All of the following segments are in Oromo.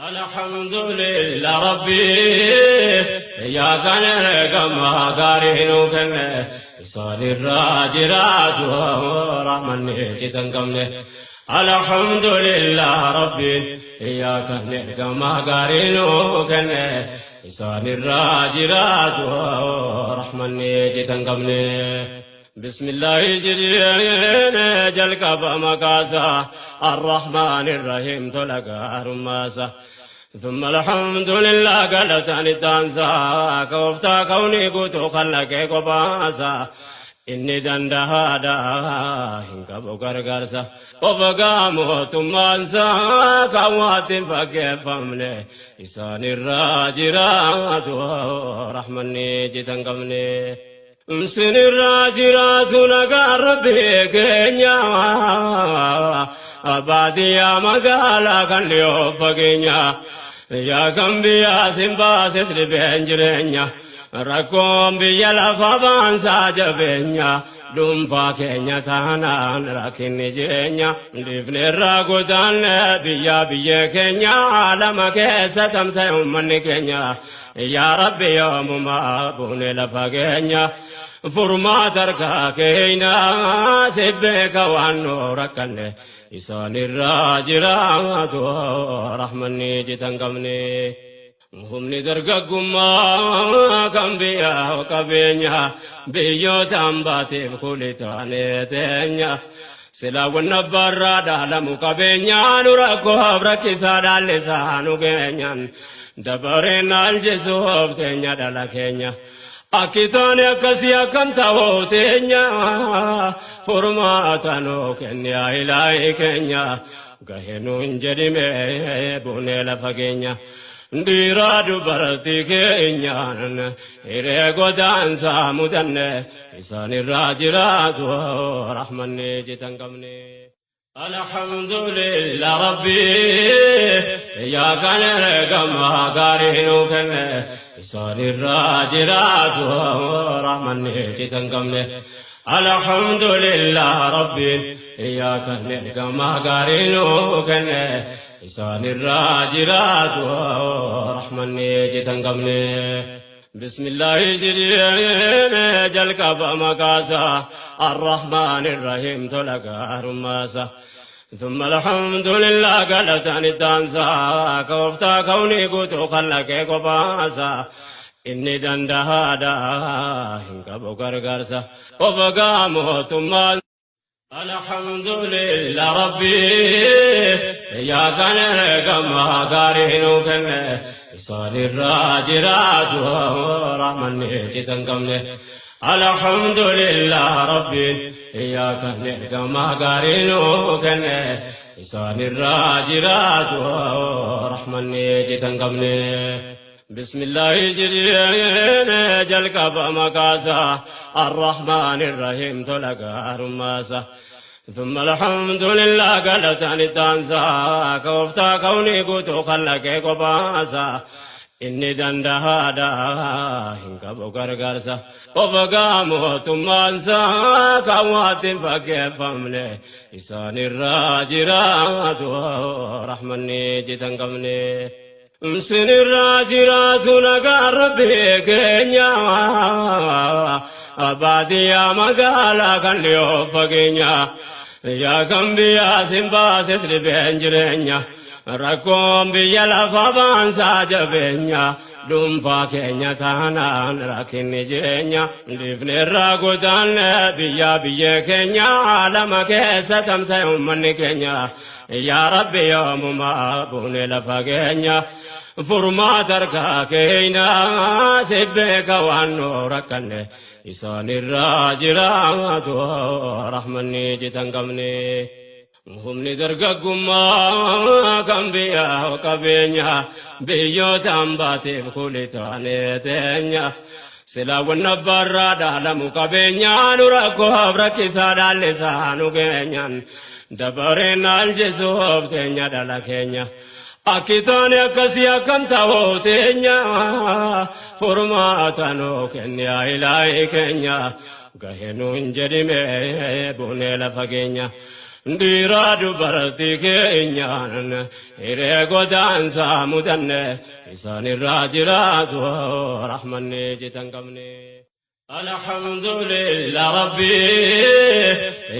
الحمد لله ربي يا كان كما غارينو كن إسان الراجرات ورحمن جتن كمne الحمد لله ربي يا كان كما غارينو كن إسان الراجرات ورحمن جتن كمne بسم الله جل جلك بمكاسا الرحمن الرحيم تلقى رماسا ثم الحمد لله قالت عن الدانسا كوفتا كوني قوتو خلق قباسا إني دندهادا إنكبو غرغرسا وفقامو تمانسا كوات فكيفمني إسان الراجرات رحمني جتن قمني سن الراجرات نقا ربي كينيا baadiyaa magaalaa kan dhiyoo fageenya yaa kan biyyaa sin baases dhibeen jireenya rakkoon biyya lafa baansaa jabeenya dhuunfaa keenya taanaan rakkinni jireenya dhiifne irraa godaanne biyyaa biyyee keenya lama keessa tamsa'e uummanni keenya yaa rabbi yoomumaa buune lafa keenya furmaata harkaa keenya si beeka waan nu rakkanne إسان الراجرات رحمني جتن قمني هم ندرقكما كم بيا وكبينيا بيو تنباتي بكل تانيتينيا سلا والنبرة دالمو كبينيا نرقو بركسا دالسانو كينيا دبرين الجسوف تينيا دالكينيا Akitaani akkasii akkam ta'uu teenya furmaata nuu kenniya ilaahi keenya gahee nuun jedhime buunee lafa keenya dhiiraa dubartii keenyaan hiree godaansaa mudanne isaan irraa jiraatu rahmanni jitan qabne. الحمد لله ربي يا كان كما غارينو كن إسان الراجرات رحمن جتن قمne الحمد لله ربي يا كان كما غارينو كن إسان الراجرات رحمن جتن قمne بسم الله جل جلك بمكاسا الرحمن الرحيم تلقى رماسا ثم الحمد لله قالت عن الدانسا كوفتا كوني قوتو خلق قباسا إني دندهادا إنكبو غرغرسا وفقامو ثم الحمد لله ربي يا كان كما غارينو كن إسان الراجرات رحمن جتن قمne الحمد لله ربي يا كان كما غارينو كن إسان الراجرات رحمن جتن قمne بسم الله جل جلك بمكاسا الرحمن الرحيم تلقى رماسا ثم الحمد لله قالت عن الدانسا كوفتا كوني قوتو خلق قباسا إني دندهادا إنكبو غرغرسا وفقامو تمانسا كوات فكيفمني إسان الراجرات رحمني جتن قمني سن الراجرات نقا ربي كينيا baadiyaa magaalaa kan dhiyoo fageenya yaa kan biyyaa sin baases dhibeen jireenya rakkoon biyya lafa baansaa jabeenya dhuunfaa keenya taanaan rakkinni jireenya dhiifne irraa godaanne biyyaa biyyee keenya lama keessa tamsa'e uummanni keenya yaa rabbi yoomumaa buune lafa keenya furmaata harkaa keenya si beeka waan nu rakkanne isaan irraa jiraatu rahmanni jitan qabne humni dargaggummaa kan biyyaa qabeenya biyyoota hambaatiif kuli taanee teenya silaa wanna barraa dhaalamu qabeenya nu rakkoof rakkisaa dhaallisaa nu keenyaan dabareen aljisuuf teenya dhala keenya. Akitaani akkasii akkam ta'uu teenya furmaata nuu kenniya ilaahi keenya gahee nuun jedhime buunee lafa keenya. Dhiiraa dubartii keenyaan hiree godaansaa mudanne isaanirraa jiraatu rahmanni citan qabne. Alhamdulillah Rabbi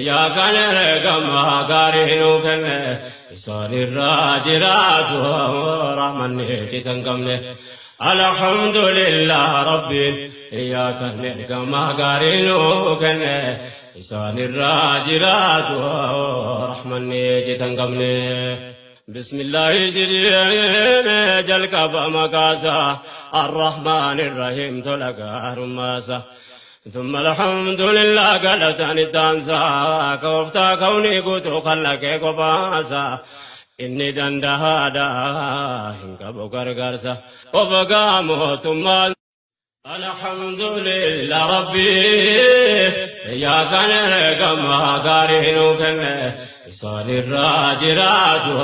yaa kan ergamaa gaarii nuu kenne isaanirraa jiraatu rahmanni citan qabne. Alhamdulillah Rabbi yaa kan ergamaa gaarii nuu kenne isaanirraa jiraatu rahmanni citan qabne. Bismillahi jedhee jalqaba maqaasa الرحمن الرحيم tola gaarummaasa. ثم الحمد لله galatani taansa kooftaa kawnii guutuu kallaqee kophaasa. Inni dandahaadha hin qabu gargaarsa. Of mootummaa. Alhamdulillah Rabbi yaa kan ergamaa gaarii nuu kenne isaanirraa jiraatu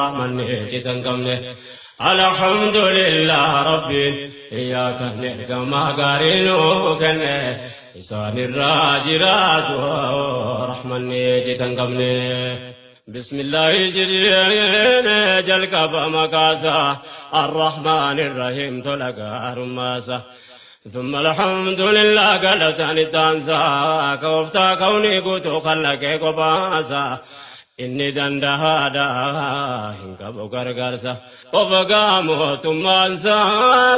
rahmanni citan qabne. Alhamdulillah Rabbi yaa kan ergamaa gaarii nuu kenne isaanirraa jiraatu rahmanni citan qabne. Bismillahi jedhee jalqaba maqaasa الرحمن الرحيم tola gaarummaasa. ثم الحمد لله galatani taansa kooftaa kawnii guutuu kallaqee kophaasa. Inni dandahaadha hin qabu gargaarsa. Of mootummaansa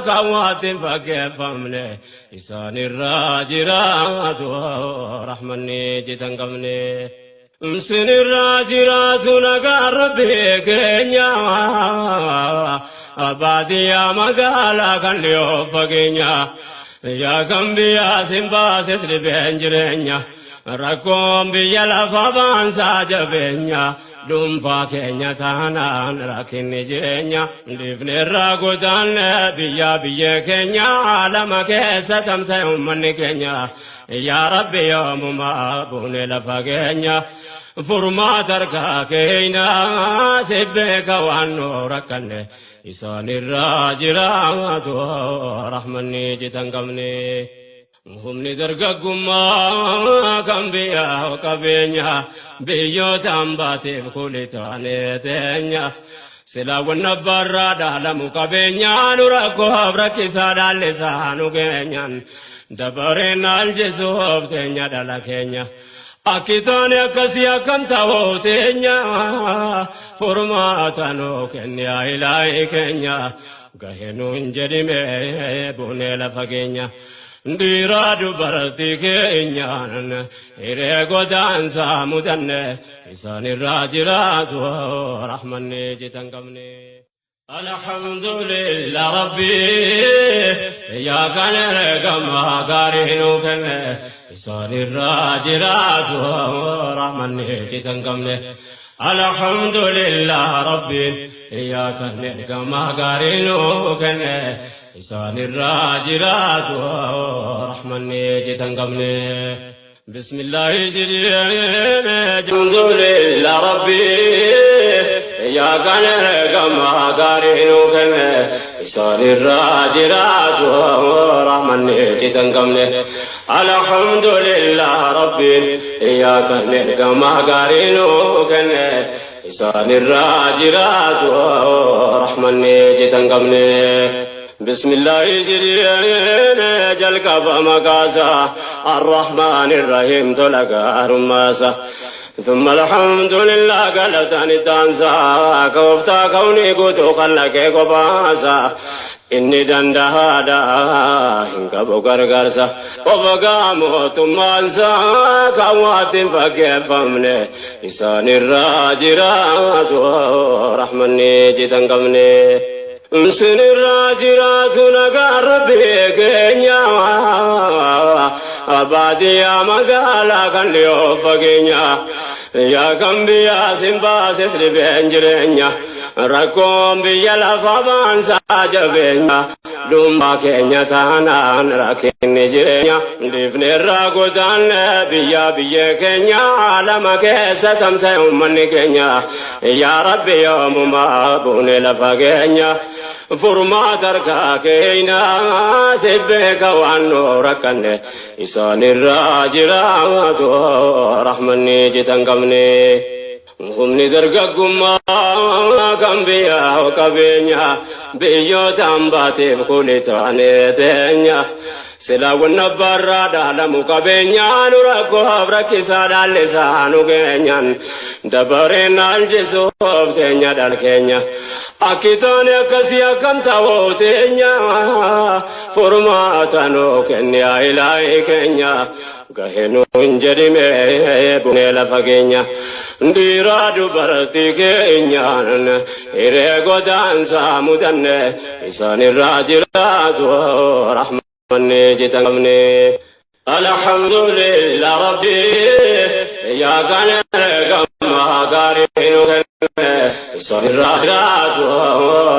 kan waatti hin fakkeeffamne isaanirraa jiraatu rahmanni citan qabne. Sinirraa jiraatu nagaa Rabbi keenya baadiyyaa magaalaa kan dhiyoo fageenya yaa kan biyyaa sin baases dhibeen jireenya rakkoon biyya lafa baansaa jabeenya dhuunfaa keenya taanaan rakkinni jireenya dhiifneerraa godaanne biyyaa biyyee keenya lama keessa tamsa'e uummanni keenya yaa Rabbi yoomumaa buune lafa keenya. Furmaata harkaa keenya si beeka waan nu rakkanne isaanirraa jiraatu rahmanni citan qabne. Humni dargaggummaa kan biyyaa qabeenya biyyoota hambaateef kuli taanee teenya. Silaawwan abbaarraa dhaalamu qabeenya nu rakkoof rakkisaa dhaallisaa nu geenyaan dabareen aljisuuf teenya dhala keenya. Akki taane akkasii akkam ta'uu teenya furmaata nuu kenni yaa ilaahi keenya gahee nuun jedhime buunee lafa keenya. Dhiiraa dubartii keenyaan hiree godaansaa mudanne isaanirraa jiraatu rahmanni citan qabne. Alhamdulillah Rabbi yaa kan ergamaa gaarii nuu kenne isaanirraa jiraatu rahmanni citan qabne. Alhamdulillah Rabbi yaa kan ergamaa gaarii nuu kenne isaanirraa jiraatu rahmanni citan qabne. Bismillahi jedhee alhamdulillah Rabbi yaa kan ergamaa gaarii nuu kenne isaanirraa jiraatu rahmanni citan qabne. Alhamdulillah Rabbi yaa kan ergamaa gaarii nuu kenne isaanirraa jiraatu rahmanni citan qabne. Bismillahi jedhee jalqaba maqaasa الرحمن الرحيم tola gaarummaasa. ثم الحمد لله galatani taansa kooftaa kawnii guutuu kallaqee kophaasa. Inni dandahaadha hin qabu gargaarsa. Of mootummaansa kan waatti hin fakkeeffamne isaanirraa jiraatu rahmanni citan qabne. Sinirraa jiraatu nagaa Rabbi keenya baadiyyaa magaalaa kan dhiyoo fageenya yaa kan biyyaa sin baases dhibeen jireenya rakkoon biyya lafa baansaa jabeenya dhuunfaa keenya taanaan rakkinni jireenya dhiifneerraa godaanne biyyaa biyyee keenya lama keessa tamsa'e uummanni keenya yaa Rabbi yoomumaa buune lafa keenya. Furmaata harkaa keenyaa si beeka waan nu rakkanne isaan irraa jiraatu rahmanni citan qabne. Humni dargaggummaa kan biyyaa qabeenya biyyoota hambaateef kuli taanee teenya. Silaawwan abbaarraa dhaalamu qabeenyaa nu rakkoof rakkisaa dhaallisaa nu geenyaan dabareen naalchisuuf teenya dhalkeenya. Akki taane akkasii akkam ta'uu teenya furmaata nuu kenni yaa ilaahi keenya. Gahee nuun jedhime bunee lafa keenya. Dhiiraa dubartii keenyaan hiree godaansaa mudanne isaan irraa jiraatu rahmanni citan qabne. Alhamdulillah Rabbi yaa kana gamma gaarii nu kenne isaan irraa jiraatu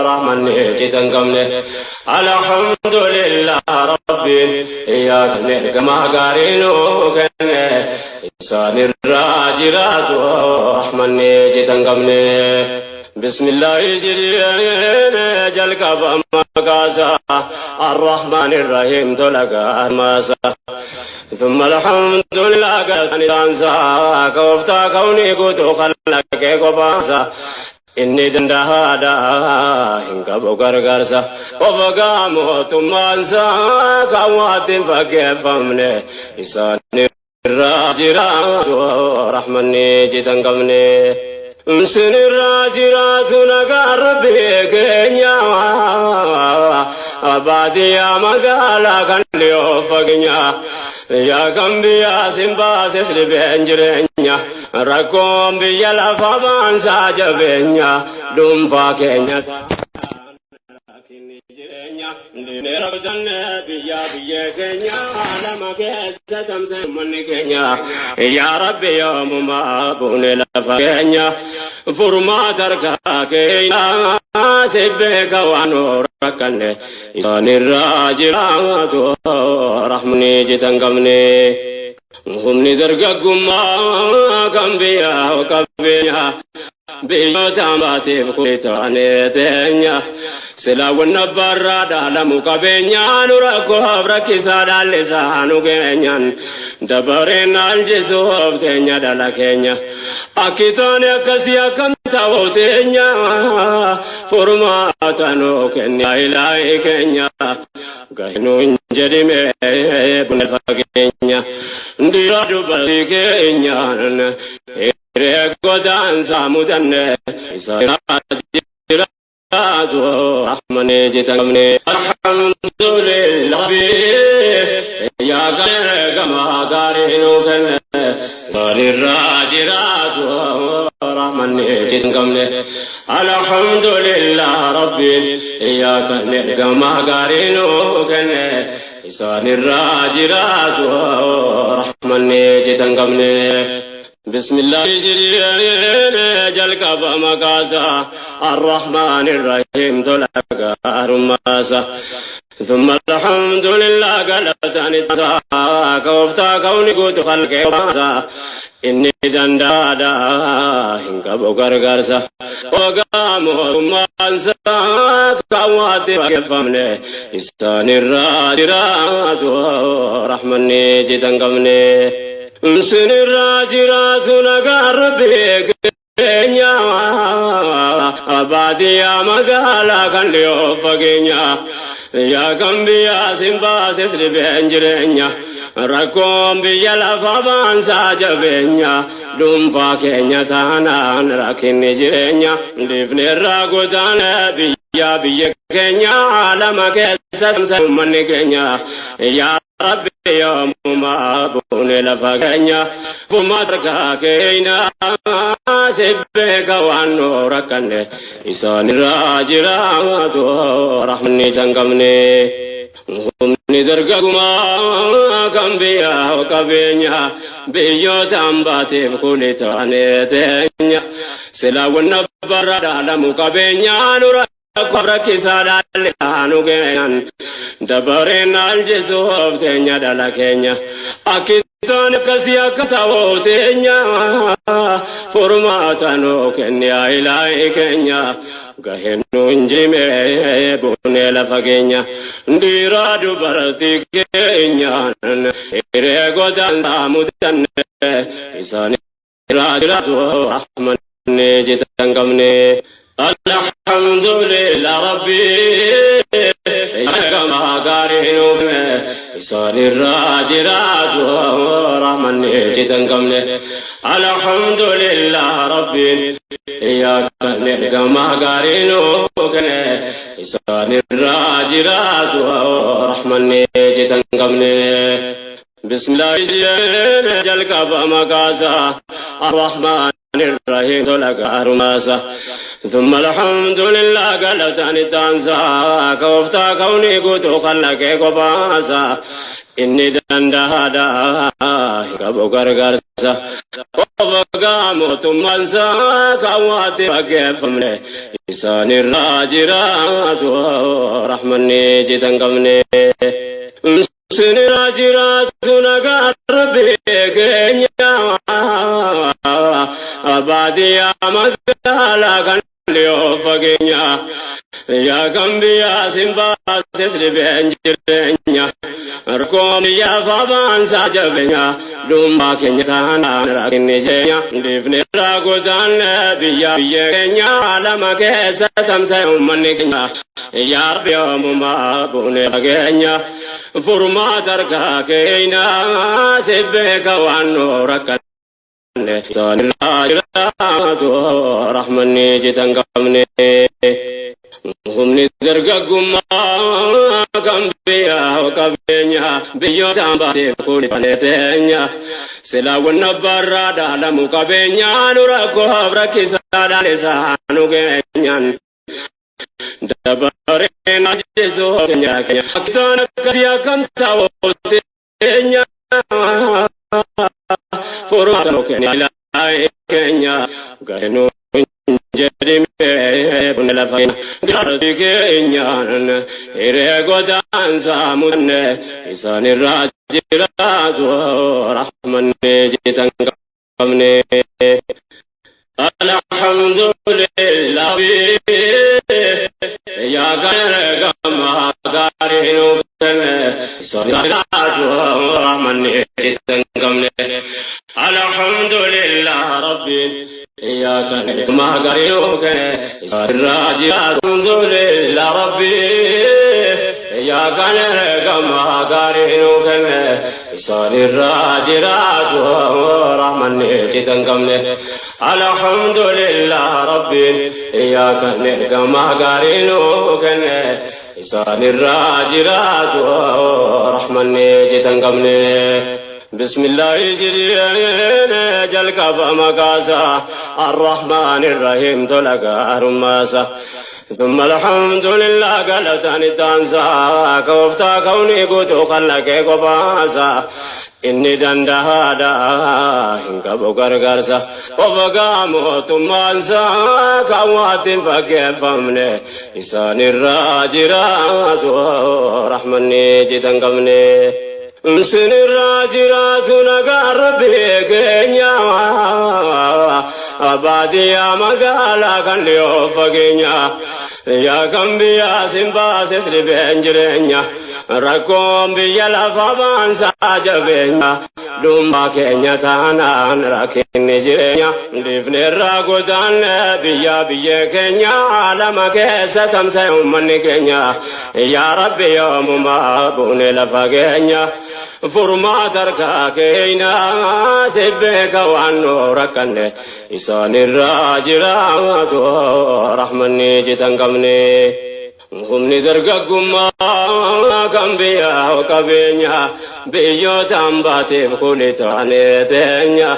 rahmanni citan qabne. Alhamdulillah Rabbi yaa kana gamma gaarii nu kenne isaan irraa jiraatu rahmanni citan qabne. Bismillahi jedhee jalqaba maqaasa الرحمن الرحيم تلقى الماسا ثم الحمد لله قد أنسى كوفتا كوني قلت خلق قباسا inni danda'aadha hin qabu gargaarsa of mootummaansa kan waatti hin fakkeeffamne isaan irraa jiraatu rahmanni citan qabne. Sin irraa jiraatu nagaa rabbi keenya baadiyyaa magaalaa kan dhiyoo fageenya. Yaa kan biyyaa sin baases dhibeen jireenya rakkoon biyya lafa baansaa jabeenya dhuunfaa keenya. Biyya biyya keenya lama keessa tamsa'e manni keenya yaa rabbi yoomumaa buune lafa keenya furmaata harkaa keenya si beeka waan nu rakkanne isaan irraa jiraatu rahmanni citan qabne. Humni dargaggummaa kan biyyaa qabeenya biyyoota hambaatiif kuli taanee teenya. Silaawwan abbaarraa dhaalamu qabeenyaa nu rakkoof rakkisaa dhaallisaa nu geenyaan dabareen naalchisuuf teenya dhala keenya. Akki taane akkasii akkam ta'uu teenya furmaata nuu kenni yaa ilaahi keenya. Gahee nuun jedhime buna fageenya dhiira dubartii keenyaan hiree godaansaa mudanne isa irraa jiraatu rahmanni citan qabne. Alhamdulillah rabbi yaa gama gaarii nuu kenne isaan irraa jiraatu rahmanni citan qabne. Alhamdulillah rabbi yaa gama gaarii nuu kenne isaan irraa jiraatu rahmanni citan qabne. Bismillah jedhee jalqaba maqaasa الرحمن الرحيم تلقى رماسا ثم الحمد لله قالتني كوفتا كوني قلت خلقي inni danda'aadha hin qabu gargaarsa ogaa mootummaansa kan waatti fakkeeffamne isaan irraa jiraatu rahmanni citan qabne. Sin irraa jiraatu nagaa rabbi keenya baadiyyaa magaalaa kan dhiyoo fageenya yaa kan biyyaa sin baases dhibeen jireenya rakkoon biyya lafa baansaa jabeenya dhuunfaa keenya taanaan rakkinni jireenya dhiifne irraa godaane biyya biyya keenya lama keessa uummanni keenya yaa rabbi yoomumaa buune lafa keenya furmaata harkaa keenya si beeka waan nu rakkanne isaan irraa jiraatu rahmanni citan qabne. Humni dargaggummaa kan biyyaa qabeenya biyyoota hambaatiif kuli taanee teenya silaawwan abbaarraa dhaalamu qabeenyaa nu rakkoof rakkisaa dhaallisaa nu geenyaan dabareen naalchisuuf teenya dhala keenya. Akki Akkitaan akkasii akka ta'uu teenya furmaata nuu kenni yaa ilaahi keenya gaheen nu hin jime buunee lafa keenya dhiiraa dubartii keenyaan hiree godaansaa mudanne isaan irraa jiraatu rahmanni jitan qabne. Alhamdulillah Rabbi kama gaarii nuuf isaan irraa jiraatu rahmanni jitan qabne. Alhamdulillah Rabbi yaa kenne gama gaarii nuuf kenne isaan irraa jiraatu rahmanni jitan qabne. Bismillah jalqaba maqaasaa Arrahmaan الرحيم تلقى ثم الحمد لله قالتني تانسا كوفتا كوني قوتو خلق قباسا إني دندهادا كبو غرغرسا وبقى موت منسا كواتي فكيفمني إسان الراجرات رحمني جتن قمني Sinirra nagaa rabbi keenya baadiyyaa magaalaa kan dhiyoo fageenya yaa kan biyyaa sin baases dhibeen jireenya rakkoon biyyaa faabaansaa jabeenya dhuunfaa keenya taanaan rakkinni jeenya dhiifne irraa godaanne biyya biyya keenya lama keessa tamsa'e uummanni keenya yaa rabbi yoomumaa buune fageenya furmaata harkaa keenya si beeka waan nu rakkanne isaan irraa jiraatu rahmanni jitan qabne. Humni dargaggummaa kan biyyaa qabeenya biyyoota baateef kulifanee teenya silaawwan abbaarraa dhaalamu qabeenya nu rakkoof rakkisaadhaan isaa nu geenyaan dabareen ajjeesoo keenya keenya akkitaan akkasii akkam ta'uu teenya furmaata nu kenna ilaahi keenya gahee jedhime buna lafa gaarri keenyaan hiree godaansaa mudanne isaan irraa jiraatu rahmanni jitan qabne. Alhamdulillah yaa gama gaarii nu kenne isaan jiraatu rahmanni jitan qabne. Alhamdulillah Rabbi إياك ما قريوك الحمد لله ربي إياك ما قريوك إسان الراجرات رحمن جتن الحمد لله ربي إياك ما قريوك إسان الراجرات رحمن جتن بسم الله جل مقاسا الرحمن الرحيم تلقى رماسا ثم الحمد لله قالتني تانسا كوفتا كوني قوتو خلق قباسا إني دندهادا إنكبو غرغرسا وبقى موت مانسا كوات فكيفمني إسان الراجرات رحمني جتن قمني Sinirraa jiraatu nagaa rabbi keenya baadiyyaa magaalaa kan dhiyoo fageenya yaa kan biyyaa sin baases dhibeen jireenya rakkoon biyya lafa baansaa jabeenya dhuunfaa keenya taanaan rakkinni jireenya dhiifne irraa godaanne biyya biyya keenya lama keessa tamsa'e uummanni keenya yaa rabbi yoomumaa buune lafa keenya. Furmaata harkaa keenya si beeka waan nu rakkanne isaan irraa jiraatu rahmanni jitan qabne. Humni dargaggummaa kan biyyaa qabeenya biyyoota baateef kuli taanee teenya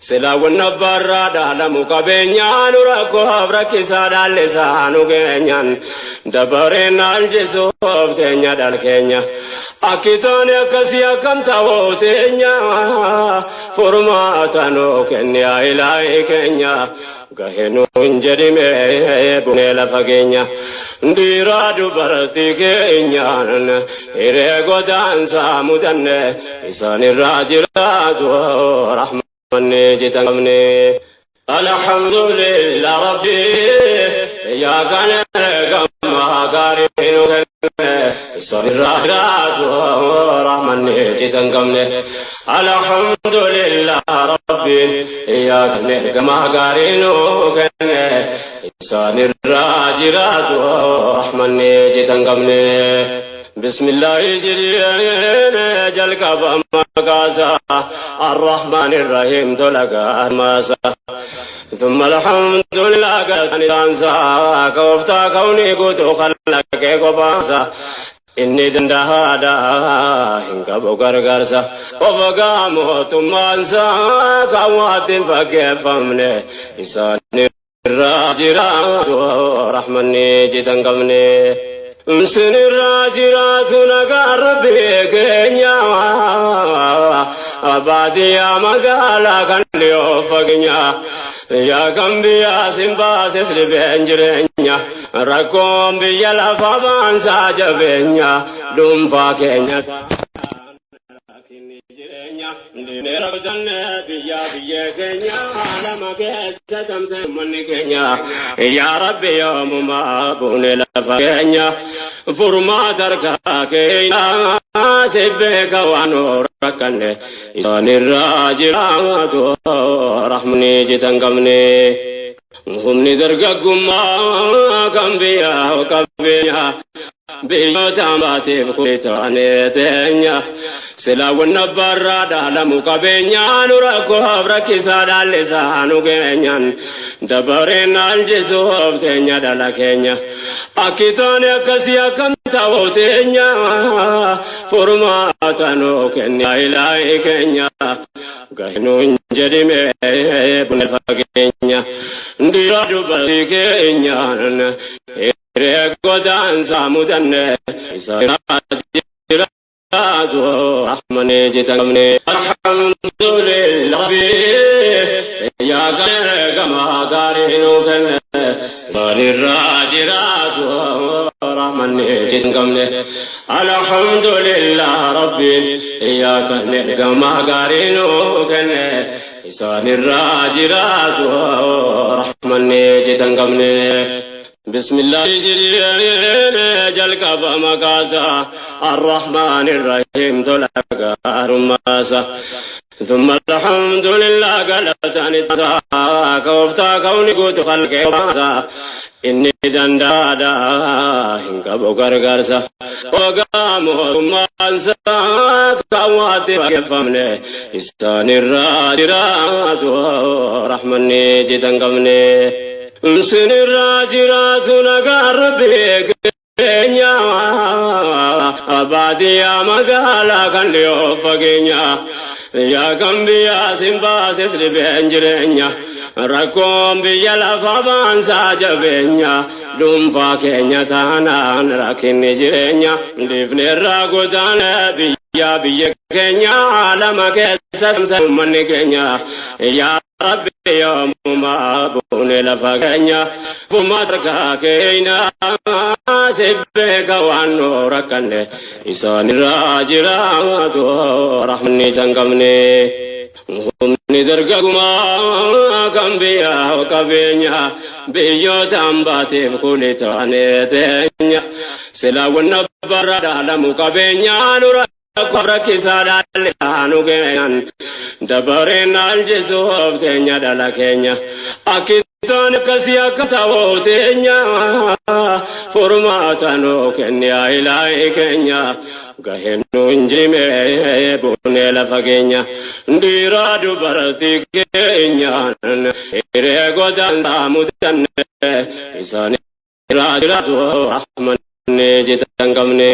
silaawwan abbaarraa dhaalamu qabeenya nu rakkoof rakkisaa dhaallisaa nu geenyaan dabareen alchisuuf teenya dhalkeenya. Akki taane akkasii akkam ta'uu teenya, furmaata nuu kenni ilaahi keenya. Gahee nuun jedhime bunee lafa keenya. Dhiiraa dubartii keenyaan hiree godaansaa mudanne, isaan irraa jiraatu rahmanni jitan qabne. Alhamdulillah Rabbi yaa kana gamma gaarii nu kenne, isaan irraa jiraatu rahmanni jitan qabne. Alhamdulillah Rabbi yaa kana gamma gaarii nu kenne, isaan irraa jiraatu rahmanni jitan qabne. Bismillahi jedheen jalqaba maqaasa, الرحمن الرحيم تلقى ماسا. ثم الحمد لله قد انسى كوفتا كوني قد خلق قباسا. Inni danda'aadha, hin qabu gargaarsa. Ofagaa mootummaansaa kan waatti hin fakkeeffamne, isaan irraa jiraatu rahmanni jitan qabne. Sinirraa jiraatu nagaa Rabbi keenya, baadiyyaa magaalaa kan dhiyoo fageenya. Yaa kan biyyaa sin baases dhibeen jireenya, rakkoon biyya lafa baansaa jabeenya, dhuunfaa keenya. Biyya biyya keenya lama keessa tamsee manni keenya. Yaa Rabbi, yoomumaa buune lafa keenya, furmaata harkaa keenya si beeka waan rakkanne, isaan irraa jiraatu rahmanni jitan qabne. Humni dargaggummaa kan biyyaa qabeenya biyyoota baatiif taanee teenya. Silaawwan abbaarraa dhaalamu qabeenyaa, nu rakkoof rakkisaa dhaallisaa nu geenyaan, dabareen alchisuuf teenya dhala keenya. Akki taane akkasii akkam ta'uu teenya, furmaata nuu kenni ilaahi keenya. Gahinuun jedhime bune fageenya. Dhiira dubartii keenyaan hiree godaansaa mudanne, isa jiraatu rahmani jitamne. Alhamdulillah yaa gama gaarii nuu kenne, gaariirraa jiraatu rahmanni jitamne. Alhamdulillah Rabbi yaa kenne gama gaarii nuu kenne, isaanirraa jiraatu rahmanni jitan qabne. بسم الله jalqaba maqaasa, الرحمن الرحيم تلقى رماسا. ثم الحمد لله قالتني كوفتا كوني قوت خلق inni danda'aadha, hin qabu gargaarsa. Ogaa mootummaansaa kan waatti fakkeeffamne, isaanirraa jiraatu rahmanni jitan qabne. Sinirraa jiraatu nagaa Rabbi keenya, baadiyyaa magaalaa kan dhiyoo fageenya. Yaa kan biyyaa sin baases dhibeen jireenya, rakkoon biyya lafa baansaa jabeenya, dhuunfaa keenya taanaan rakkinni jireenya, dhiifneerraa godaane biyya biyya keenya lama keessa uummanni keenya. Yaa Rabbi, yoomumaa buune lafa keenya, furmaata harkaa keenya si beeka waan nu rakkanne, isaanirraa jiraatu rahmanni tan qabne. Humni dargagummaa kan biyyaa qabeenya biyyoota hambaatiif kuli taanee teenya. Silaawwan abbaarraa dhaalamu qabeenya, nu rakkisaa dhaallisaa nu geenyan, dabareen alchisuuf teenya dhala keenya. Akkitaan akkasii akka ta'uu teenya, furmaata nuu kenni ilaahi keenya. Gaheen nuun jime buunee lafa keenya. Dhiiraa dubartii keenyaan hiree godaansaa mudanne, isaan irraa jiraatu rahmanni jitan qabne.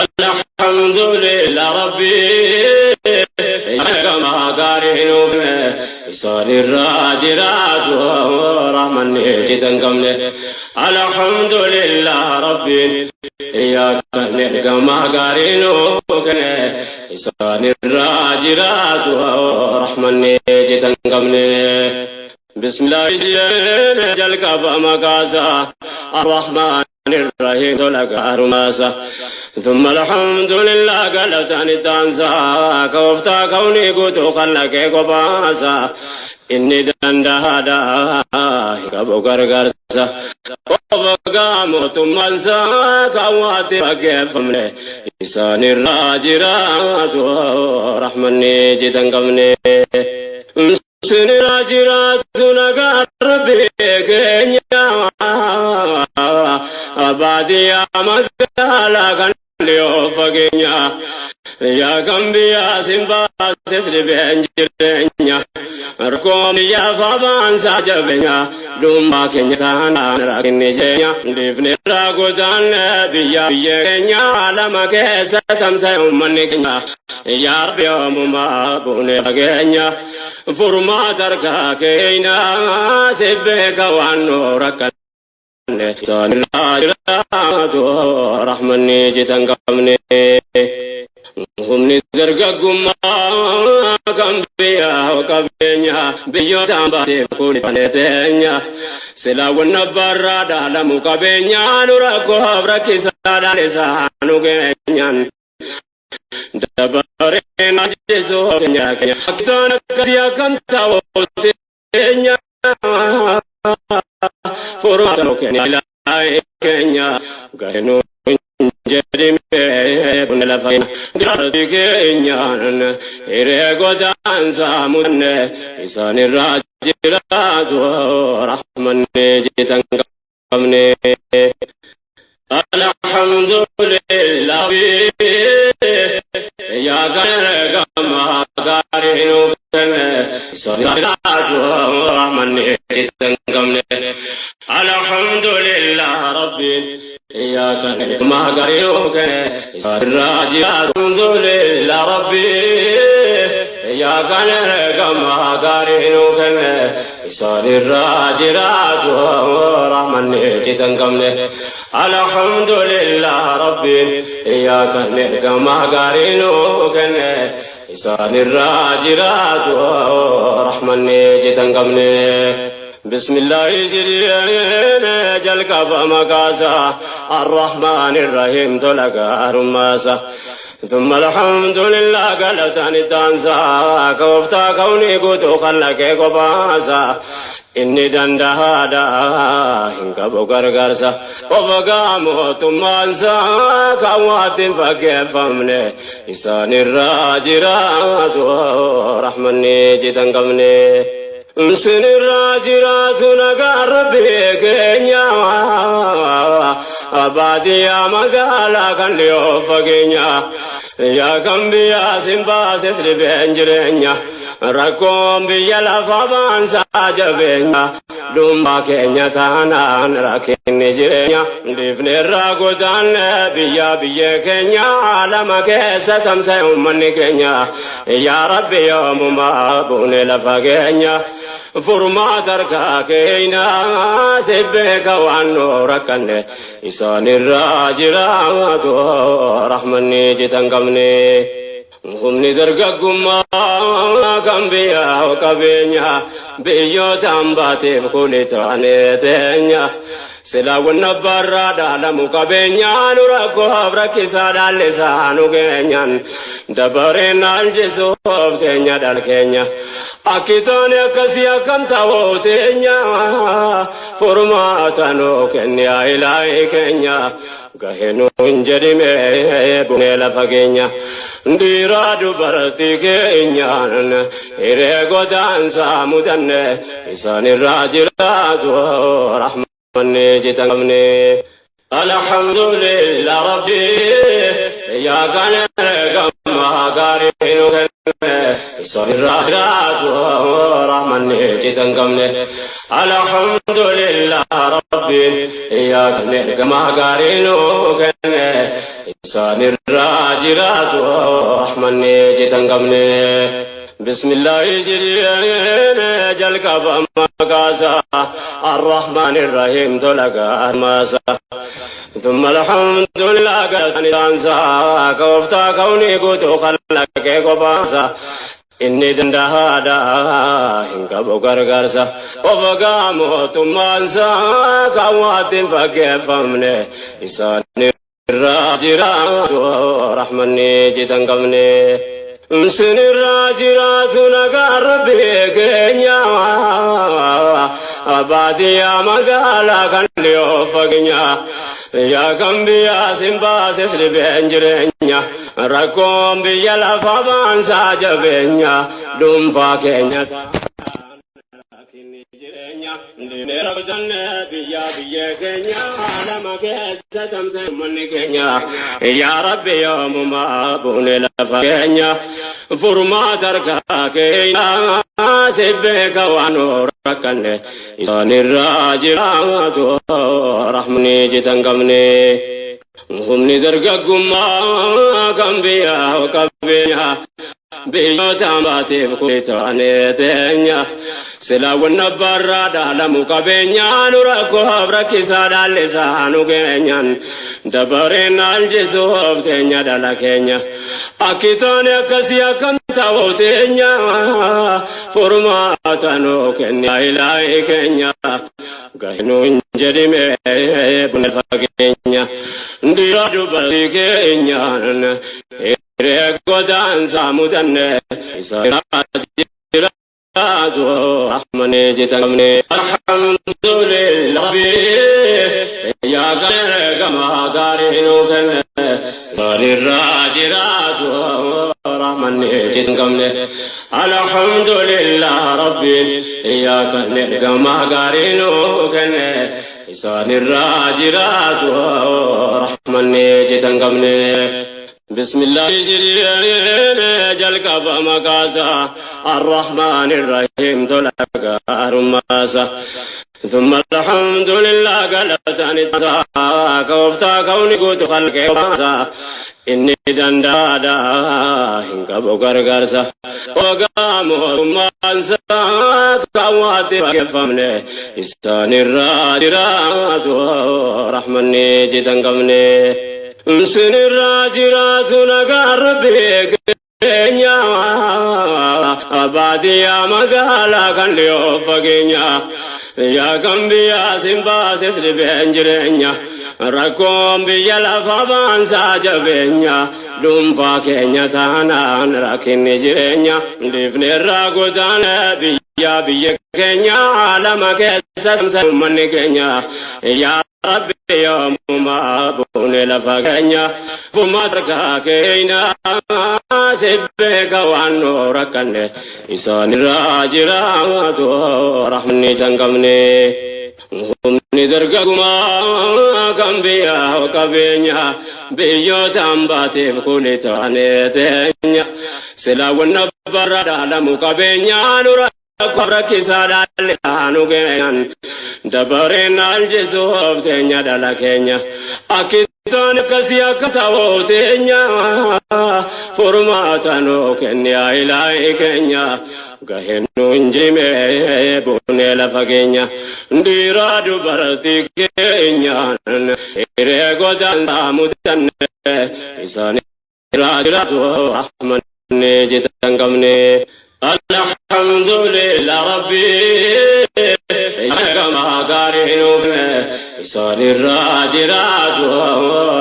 الحمد لله ربي كما قارئ إسان الراجرات ورحمن جتن الحمد لله ربي يا كما قارئ إسان الراجرات ورحمن جتن بسم الله جلك بمقاسا الرحمن الرحيم لك أرماسا ثم الحمد لله قلبتني الدانسا كوفتا كوني قوتو خلق قباسا إني دندهادا كبو غرغرسا وبقى موت منسا كواتي فكيفمني إسان الراجرات ورحمني جدا قمني سنراجرات نقربي كينيا baadiyaa magaalaa kan dhiyoo fageenya yaa kan biyyaa sin baases dhibeen jireenya rakkoo biyyaa faabaansaa jabeenya dhummaa keenya taanaan rakkinni jeenya dhiifne irraa godaanne biyya biyya keenya lama keessa tamsa'e uummanni keenya yaa rabbi yoomumaa buune fageenya furmaata harkaa keenya si beeka waan nu rakkan رحمني جتن قمني humni dargaggummaa kan biyyaa qabeenya biyyoota baateef kun teenya silaawwan abbaarraa dhaalamu qabeenya nu rakkoof rakkisaadhaan isaa nu geenyaan dabareen ajjeesoo keenya keenya akkitaan akkasii akkam ta'u teenya furmaata nu kenna ilaahi keenya gahee jedhime kun lafa gaarti keenyaan hiree godaansa mudanne isaan irraa jiraatu rahmanne jitan qabne. الحمد لله يا كما قارئ الحمد لله ربي يا كما قارئ الحمد لله ربي يا كما قارئ إسان الراجرات ورحمن جتن قمنه الحمد لله ربي يا كما قارئ إسان الراجرات ورحمن جتن قمنه بسم الله جلك بمقاسا الرحمن الرحيم تلك رماسا ثم الحمد لله قلبتني الدانسا كوفتا كوني قوتو خلق قباسا إني دندهادا إنكبو غرغرسا وبقى موت مانسا كوات فكيفمني إسان الراجرات ورحمني جتن قمني سن الراجرات نقربي كينيا baadiyaa magaalaa kan dhiyoo fageenya yaa kan biyyaa sin baases dhibeen jireenya rakkoon biyya lafa baansaa jabeenya dhummaa keenya taanaan rakkinni jireenya dhiifne irraa godaanne biyya biyya keenya lama keessa tamsa'e uummanni keenya yaa rabbi yoomumaa buune lafa keenya furmaata harkaa keenya si beeka waan nu rakkanne isaan irraa jiraatu rahmanni jitan qabne. Humni dargaggummaa kan biyyaa qabeenya biyyoota baateef kun taane teenya silaawwan abbaarraa dhaalamu qabeenya nu rakkoof rakkisaa dhaallisaa nu geenyaan dabareen alchisuuf teenya dhal keenya akkitooni akkasii akkam ta'uu teenya furmaata nu kenni yaa ilaahi keenya gahee nu hin jedhime bunee lafa keenya dhiiraa dubartii keenyaan hiree godaansaa mudanne isaan irraa jiraatu rahmanni jitan qabne. الحمد لله ربي يا كان كما قارئ الحمد لله ربي يا كان كما قارئ Isaanirraa jiraatu rahmanni jitan qabne. Bismillaahi jedhee jalqaba maqaasa Arrahmaan Irrahiim tola gaarmaasa. ثم الحمد لله قد انسى كوفتا كوني قوتو خلقك قباسا inni danda'aadha hin qabu gargaarsa of mootummaansaa kan waatti hin fakkeeffamne isaan irraa jiraatu rahmanni jitan qabne. Sinirraa jiraatu nagaan rabbi keenya baadiyyaa magaalaa kan dhiyoo fageenya. Yaa kan biyyaa sin baases dhibeen jireenya rakkoon biyya lafa baansaa jabeenya dhuunfaa keenya. Biyya biyya keenya lama keessa tamsee manni keenya yaa rabbi yoomumaa buune lafa keenya furmaata harkaa keenya si beeka waan rakkanne isaanirraa jiraatu rahmanni jitan qabne. Humni dargaggummaa kan biyyaa qabeenya biyyoota baatiif kuitaanee teenya silaawwan abbaarraa dhaalamu qabeenya nu rakkoof rakkisaa dhaallisaa nu keenyan dabareen aljisuuf teenya dhala keenya akki taane akkasii akkam ta'uuf teenya furmaata nu kenni ilaahi keenya gahinu hin jedhime buna fageenya dhiira dubartii keenyaan hiree godaansaa mudanne isa jiraatu rahmani jitamne. Alhamdulillah yaa gama gaarii nu kenne gaariirraa jiraatu rahmanni jitamne. Alhamdulillah rabbi yaa gama gaarii nu kenne isaanirraa jiraatu rahmanni jitamne. بسم الله جلقب مقاسا الرحمن الرحيم تلقى رماسا ثم الحمد لله قلتني كوفتا كوني قوت خلقي inni danda'aadha hin qabu gargaarsa ogaa mootummaansaa kan waatti fakkeeffamne isaanirraa jiraatu rahmanni jitan qabne. Sinirraa jiraatu nagaan rabbi keenya baadiyyaa magaalaa kan dhiyoo fageenya yaa kan biyyaa sin baases dhibeen jireenya rakkoon biyya lafa baansaa jabeenya dhuunfaa keenya taanaan rakkinni jireenya dhiifneerraa godaane biyya biyya keenya lama keessa uummanni keenya yaa rabbi yoomumaa buune lafa keenya furmaata harkaa keenya si beeka waan nu rakkanne isaanirraa jiraatu rahmanni tan qabne. Humni dargagummaa kan biyyaa qabeenya biyyoota hambaatiif kuli taanee teenya silaawwan abbaarraa dhaalamu qabeenya nu rakkisaa dhaallisaa nu keenyan dabareen aljisuuf teenya dhala keenya akkitaan akkasii akka ta'uuf teenya furmaata nu kenni ilaahi keenya gaheen nu hin jime buunee lafa keenya dhiiraa dubartii keenyaan hiree godaansaa mudanne isaanirraa jiraatu rahmanni jitan qabne. Alhamdulillah rabbi gama gaarii nu kenne isaanirraa jiraatu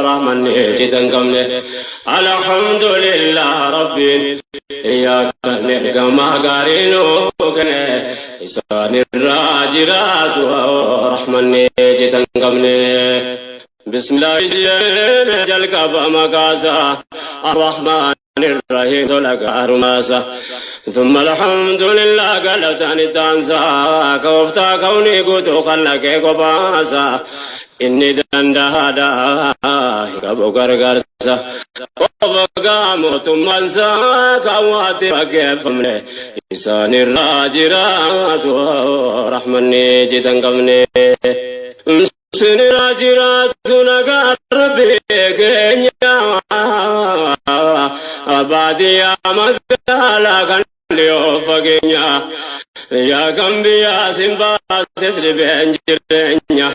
rahmanni jitan qabne. Alhamdulillah rabbi yaa kenne gama gaarii nu kenne isaanirraa jiraatu rahmanni jitan qabne. Bismillah jalqaba maqaasa arrahmaan الرحيم تلقى رماسا ثم الحمد لله قلتني الدانسا كوفتا كوني قوتو خلقك قباسا inni danda'aadha hin qabu gargaarsa ogaa mootummaansaa kan waatti fakkeeffamne isaanirraa jiraatu rahmanni jitan qabne. Sinirra jiraatu nagaa Rabbi keenya, baadiyyaa magaalaa kan dhiyoo fageenya. Yaa kan biyyaa sin baases dhibeen jireenya,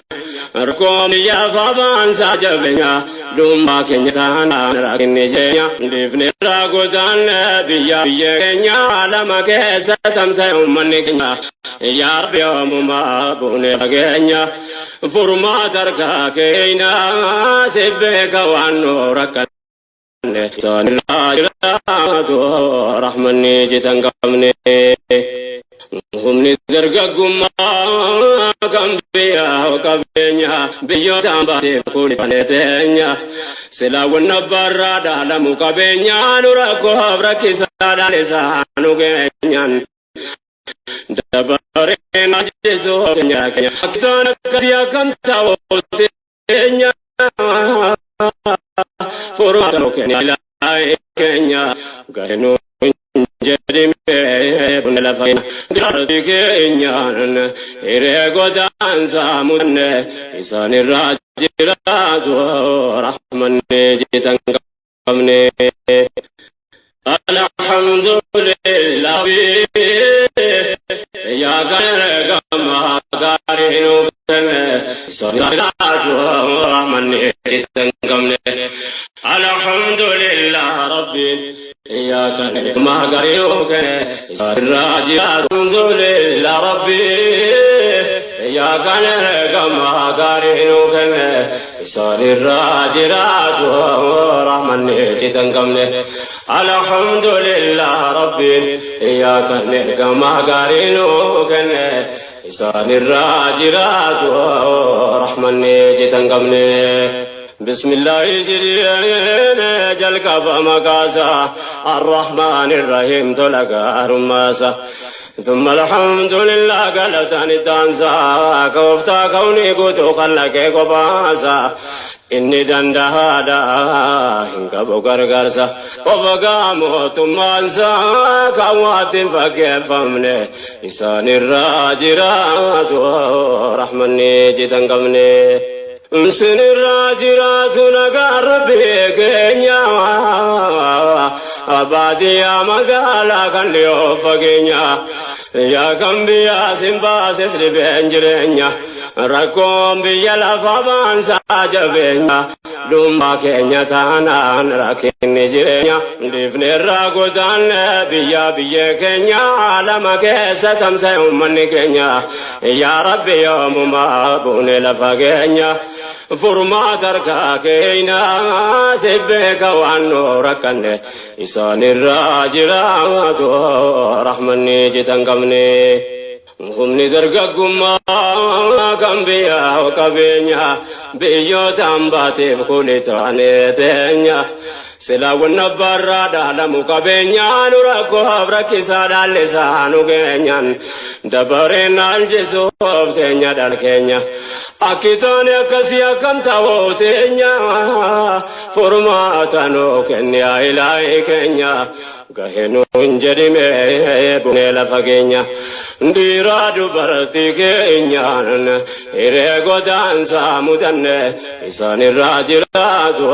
rakkoon biyya fabaansaa jabeenya, dhuunfaa keenya taanaan rakkinni jireenya. Dhiifne irraa godaanne biyya biyya keenya, lama keessa tamsa'e uummanni keenya. Yaa Rabbi, yoomumaa buune fageenya? Furmaata harkaa keenya si beeka, waan nu rakkanne. Isaanirraa jiraatu rahmanni jitan qabne. Humni dargaggummaa kan biyya qabeenya, biyyoota baateef kuulifane teenya. Silaawwan abbaarraa dhaalamu qabeenya, nu rakkoof rakkisaadhaan isaanu geenyaan. Dabareen ajjeesoo keenya keenya. Akkaan akkasii akkam ta'u teenya. Furmaata nu kenna ilaahi keenya. Gahee jedhime lafa jaartii keenyaan, hiree godaansaa mudanne. Isaanirraa jiraatu rahmanni jitan qabne. Alhamdulillah, yaa kan gaarii nu kenne, isaanirraa jiraatu rahmanni jitan qabne. Alhamdulillah Rabbi, yaa kan gaarii nu kenne, isaanirraa jiraatu. Alhamdulillah Rabbi, yaa kan gaarii nu kenne, isaanirraa jiraatu rahmanni jitan qabne. Alhamdulillah Rabbi, yaa kan gaarii nu kenne, isaanirraa jiraatu rahmanni jitan qabne. Bismillahi jedheen jalqaba maqaasa, Arrahmaan Irrahiim tola gaarummaasa. ثم الحمد لله قالتان الدانسا، كوفتا كوني قوتو خلقه قباسا. Inni dandahaadha, hin qabu gargaarsa. Qofa mootummaansaa kan waatti hin fakkeeffamne, isaanirraa jiraatu rahmanni jitan qabne. Sinirraa jiraatu nagaa Rabbi keenya, baadiyyaa magaalaa kan dhiyoo fageenya. Yaa kan biyyaa sin baases dhibeen jireenya, rakkoon biyya lafa baansaa jabeenya, dhuunfaa keenya taanaan rakkinni jireenya. Dhiifne irraa godaanne biyya biyya keenya, lama keessa tamsa'e uummanni keenya. Yaa Rabbi, yoomumaa buune lafa keenya? Furmaata harkaa keenya si beeka, waan nu rakkanne. Isaanirraa jiraatu rahmanni jitan qabne. Humni dargaggummaa kan biyya qabeenya, biyyoota hambaateef kuli taane teenya. Silaawwan abbaarraa dhaalamu qabeenya, nu rakkoof rakkisaa dhaallisaa nu geenyaan. Dabareen alchisuuf teenya dhal keenya. Akki taane akkasii akkam ta'uu teenya? Furmaata nu kenni ilaahi keenya. Gahee nuun jedhime bunee lafa keenya. Dhiiraa dubartii keenyaan hiree godaansaa mudanne, isaanirraa jiraatu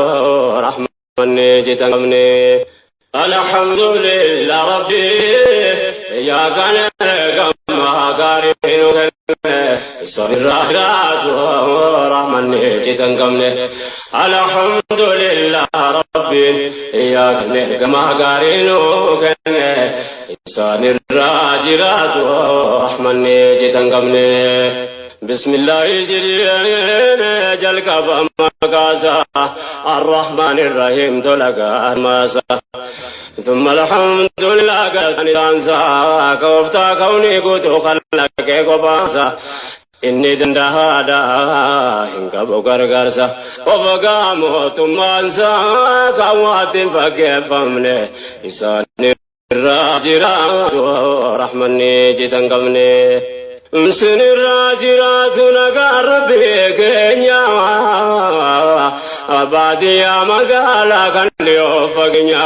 rahmanni jitan qabne. Alhamdulillah Rabbi, yaa kan gamma gaarii nu kenne, isaanirraa jiraatu rahmanni jitan qabne. Alhamdulillah Rabbi, yaa kan gamma gaarii nu kenne, isaanirraa jiraatu rahmanni jitan qabne. Bismillahi jedheen jalqaba maqaasa, Arrahmaan Irrahiim tola gaarmaasa. ثم الحمد لله قال دانسا، كوفتا كوني قوتو خلقه قباسا. Inni dandahaadha, hin qabu gargaarsa. Qofa mootummaansaa kan waatti hin fakkeeffamne, isaanirraa jiraatu rahmanni jitan qabne. Sinirraa jiraatu nagaa Rabbi keenya, baadiyyaa magaalaa kan dhiyoo fageenya.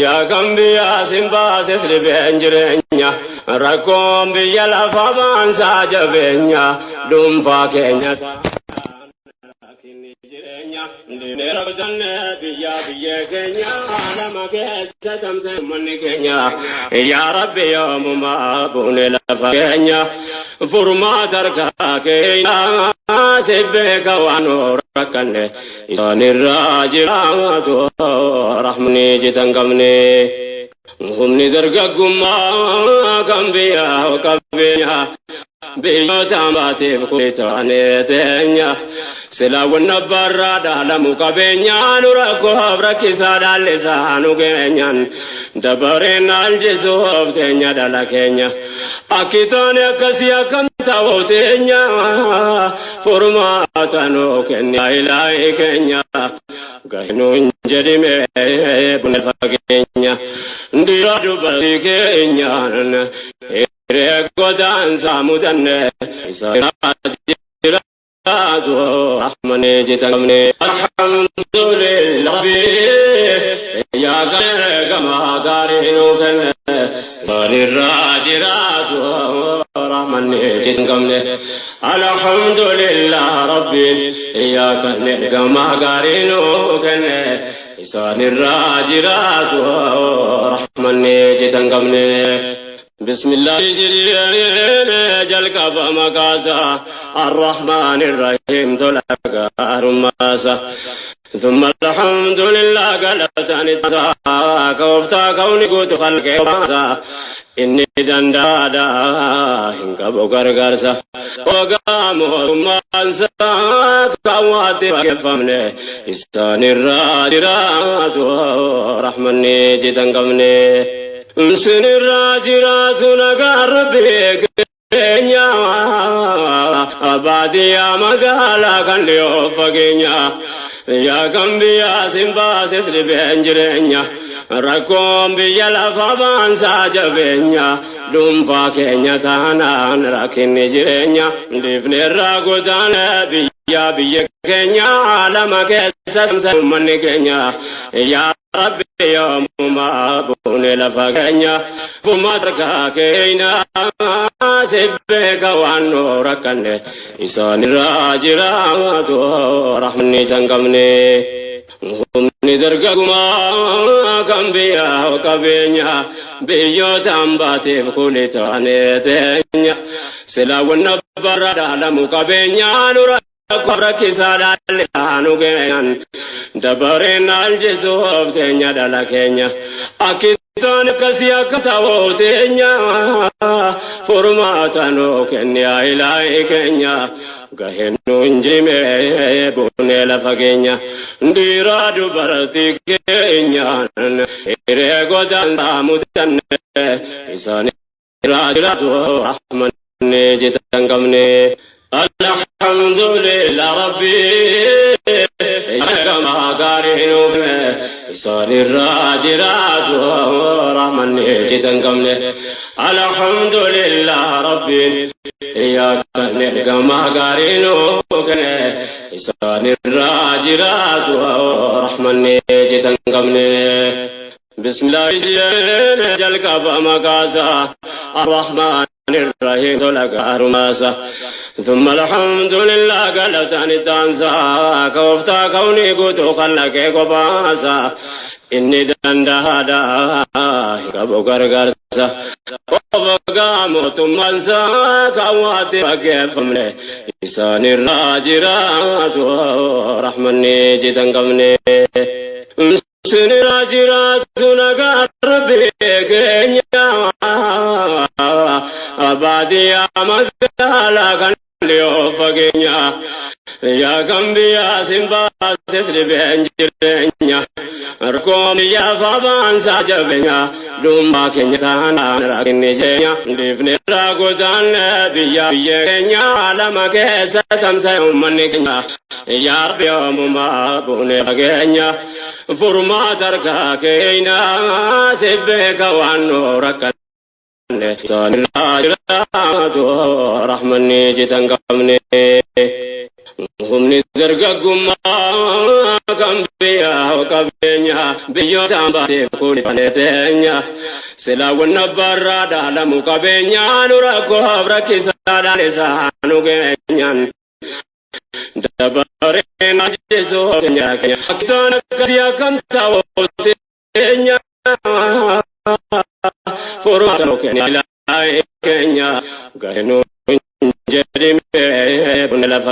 Yaa kan biyyaa sin baases dhibeen jireenya, rakkoon biyya lafa baansaa jabeenya, dhuunfaa keenya. Yaa Rabbi yoomumaa buune lafa keenya furmaata harkaa keenya si beeka waan rakkanne isaanirraa jiraatu rahmni jitan qabne. Humni dargaggummaa kan biyyaa qabeenya biyyoota baatiif kuitaanee teenya silaawwan abbaarraa dhaalamu qabeenya nu rakkoof rakkisaa dhaallisaa nu geenyaan dabareen aljisuuf teenya dhala keenya akki taane akkasii akkam ta'uuf teenya furmaata nuu kenni ilaahi keenya gahinuun jedhime buna fageenya dhiira dubartii keenyaan hiree godaansaa mudanne isa jiraatu rahmanee jitamne. Alhamdulillah yaa gama gaarii nuu kenne isaanirraa jiraatu rahmanee jitamne. Alhamdulillah rabbi yaa kenne gama gaarii nuu kenne isaanirraa jiraatu rahmanee jitamne. بسم الله جلقب مقاسا الرحمن الرحيم تلقى رماسا ثم الحمد لله قلتني كوفتا كوني قوت خلقي إني دندادا هنقبو غرغرسا وقاموا ثم أنسا كواتي وكفمني إستان الراجرات رحمني جدا قمني Sinirraa jiraatu nagaa rabbi keenya baadiyyaa magaalaa kan dhiyoo fageenya yaa kan biyyaa sin baases dhibeen jireenya rakkoon biyya lafa baansaa jabeenya dhuunfaa keenya taanaan rakkinni jireenya dhiifneerraa godaane biyya biyya keenya lama keessa uummanni keenya yaa Rabbi yoomumaa buune lafa keenya furmaata harkaa keenya si beeka waan nu rakkanne isaanirraa jiraatu rahmanni tan qabne. Humni dargagummaa kan biyyaa qabeenya biyyoota hambaatiif kuli taanee teenya silaawwan abbaarraa dhaalamu qabeenya nu rakkisaa dhaallisaa nu geenyaan dabareen aljisuuf teenya dhala keenya akki taane akkasii akka ta'uuf teenya furmaata nuu kenni ilaahi keenya gaheen nuun jime buunee lafa keenya dhiiraa dubartii keenyaan hiree godaansaa mudanne isaanirraa jiraatu rahmanni jitan qabne. الحمد لله ربي كما قارئ إسان الراجرات رحمن جدا قمنا الحمد لله ربي يا كما قارئ إسان الراجرات رحمن جدا قمنا بسم الله جلك مقاسا الرحمن الرحيم لك رماسا ثم الحمد لله قلتني تانسا كوفتا كوني قوت خلك قباسا إني دندهادا كبو غرغرسا وبقام ثم كواتي وكيفمني إسان الراجرات رحمني جدا قمني Sinirraa jiraatu nagaa rabbi keenya baadiyyaa magaalaa kan dhiyoo fageenya yaa kan biyyaa sin baases dhibeen jireenya rakkoon biyyaa faabaansaa jabeenya dhuunfaa keenya taanaan rakkinni jireenya dhiifne irraa godaanne biyya biyya keenya lama keessa tamsa'e uummanni keenya yaa rabbi yoomumaa buune fageenya furmaata harkaa keenya si beeka waan nu rakkanne isaanirraa jiraatu rahmanni jitan qabne. Humni dargaggummaa kan biyyaa qabeenya biyyoota baatee kulifanee teenya silaawwan abbaarraa dhaalamu qabeenya nu rakkoof rakkisaa dhaallisaa nu geenyaan Dabareen ajjeesoo keenya keenya. Akkitaan akkasii akkam ta'uu teenya. Furmaata nuu kenni ilaahi keenya. Gahee jedhime buna lafa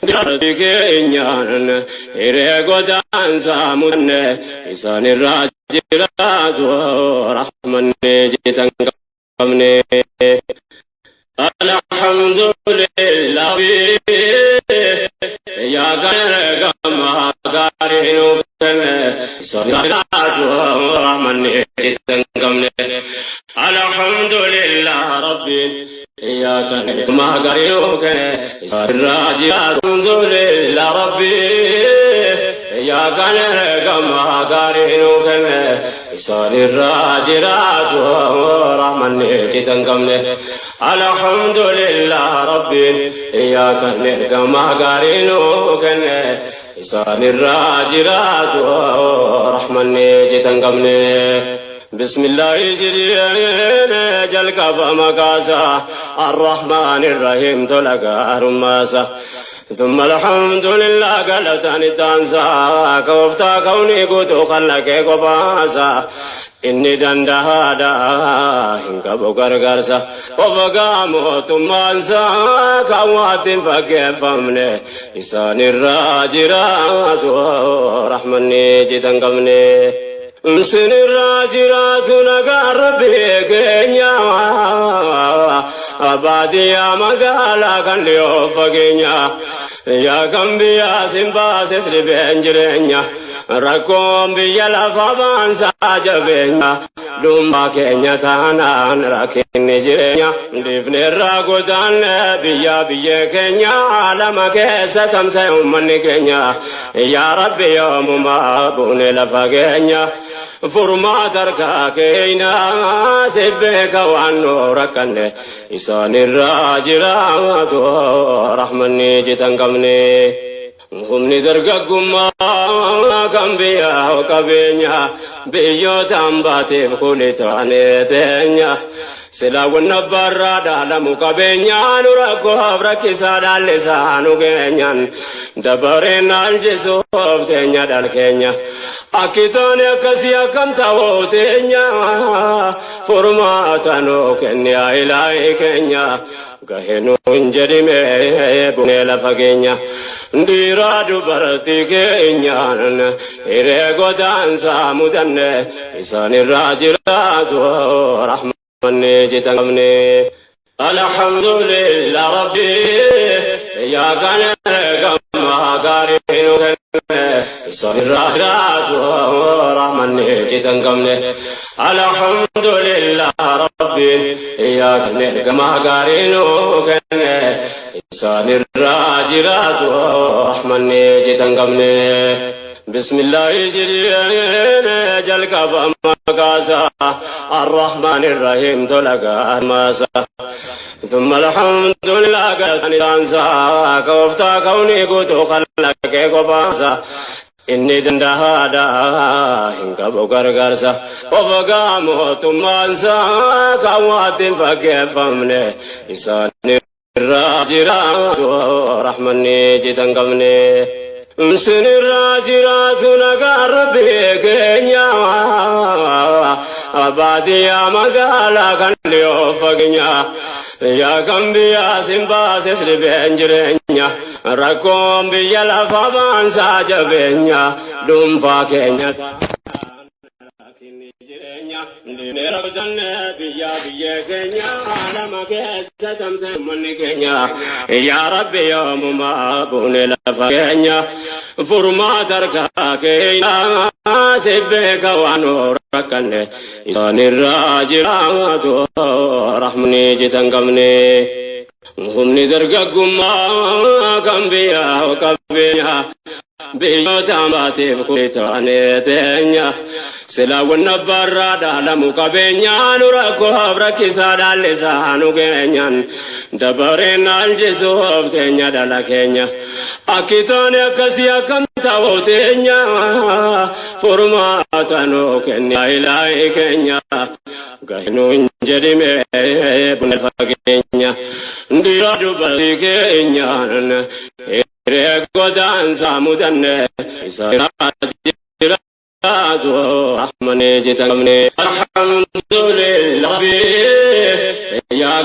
jaartii keenyaan hiree godaansaa mudanne isaan irraa jiraatu rahmanne jitan qabne. Alhamdulillah yaa gama gaarii nuu kenne isaan irraa jiraatu rahmanne jitan qabne. Alhamdulillah rabbiin إياك ما قريوك الحمد لله ربي إياك ما قريوك إسان الراجرات رحمن جتنكمne الحمد لله ربي إياك ما قريوك إسان الراجرات رحمن جتنكمne بسم الله جريان جلك بمقاسا الرحمن الرحيم تلقى رماسا ثم الحمد لله قالتني تانسا كوفتا كوني قوتو خلك قباسا إني دندهادا إنك بقرقرسا وبقى موت مانسا كوات فكيفمني إسان الراجرات رحمني جتن قمني Sin irraa jiraatu nagaan rabbii keenya baadiyyaa magaalaa kan dhiyoo fageenya yaa kan biyyaa sin baases dhibeen jireenya rakkoon biyya lafa baansaa jabeenya dhuunfaa keenya taanaan rakkinni jireenya dhiifne irraa godaanne biyya biyya keenya lama keessa tamsa'e uummanni keenya yaa rabbi yoomumaa buune lafa keenya. Furmaata harkaa keenyaa si beeka waan nu rakkanne isaan irraa jiraatu rahmanni jitan qabne. Humni dargaggummaa kan biyyaa qabeenya biyyoota hambaateef kuli taanee teenya. Silaawwan abbaarraa dhaalamu qabeenyaa nu rakkoof rakkisaa dhaallisaa nu keenyan dabareen alchisuuf teenya dhalkeenya. Akkitoonni akkasii akkam ta'uu teenya furmaata nuu kenni yaa ilaahi keenya. Gahee nuun jedhime bunee lafa keenya. Dhiiraa dubartii keenyaan hiree godaansaa mudanne isaan irraa jiraatu rahmanne jitan qabne. Alhamdulillah rabbi yaa kan gama gaarii nu kenne isaan irraa jiraatu rahmanne jitan qabne. Alhamdulillah rabbi yaa kan gama gaarii nu kenne isaan irraa jiraatu rahmanne jitan qabne. بسم الله جريان جلك بمقاسا الرحمن الرحيم تلقى ماسا ثم الحمد لله قد أنسى كوفتا كوني قوتو خلق قباسا إني دندهادا إنك بقرقرسا وبقى موت مانسا كوات فكيفمني إسان الراجرات رحمني جتن قمني. Sin irraa jiraatu nagaan rabbii keenya baadiyyaa magaalaa kan dhiyoo fageenya yaa kan biyyaa sin baases dhibeen jireenya rakkoon biyya lafa baansaa jabeenya dhuunfaa keenya biyya biyya keenya lama keessa tamsa'e uummanni keenya yaa rabbi yoomumaa buune lafa keenya furmaata harkaa keenya si beeka waan nu rakkanne isaan irraa jiraatu rahmanni jitan qabne. Humni dargaggummaa kan biyyaa qabeenya biyyoota hambaateef kuli taanee teenya. Silaawwan abbaarraa dhaalamu qabeenyaa nu rakkoof rakkisaa dhaallisaa nu keenyan dabareen alchisuuf teenya dhala keenya. Akkitoonni akkasii akkam ta'uu teenya furmaata nuu kenni yaa ilaahi keenya. Gahinuun jedhime buna fageenya dhiira dubartii keenyaan hiree godaansaa mudanne isa jiraatu rahmanee jedhamne. Alhamdulillah yaa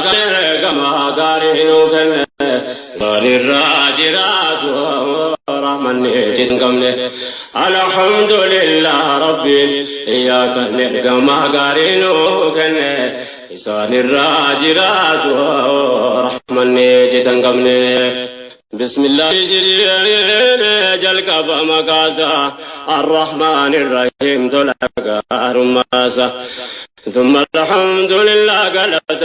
gama gaarii nuu kenne gaarirraa jiraatu rahmanee jedhamne. Alhamdulillah rabbi yaa kenne gama gaarii nuu kenne isaanirraa jiraatu rahmanee jedhamne. بسم الله جلقب مقاسا الرحمن الرحيم تلقى رماسا ثم الحمد لله قالت.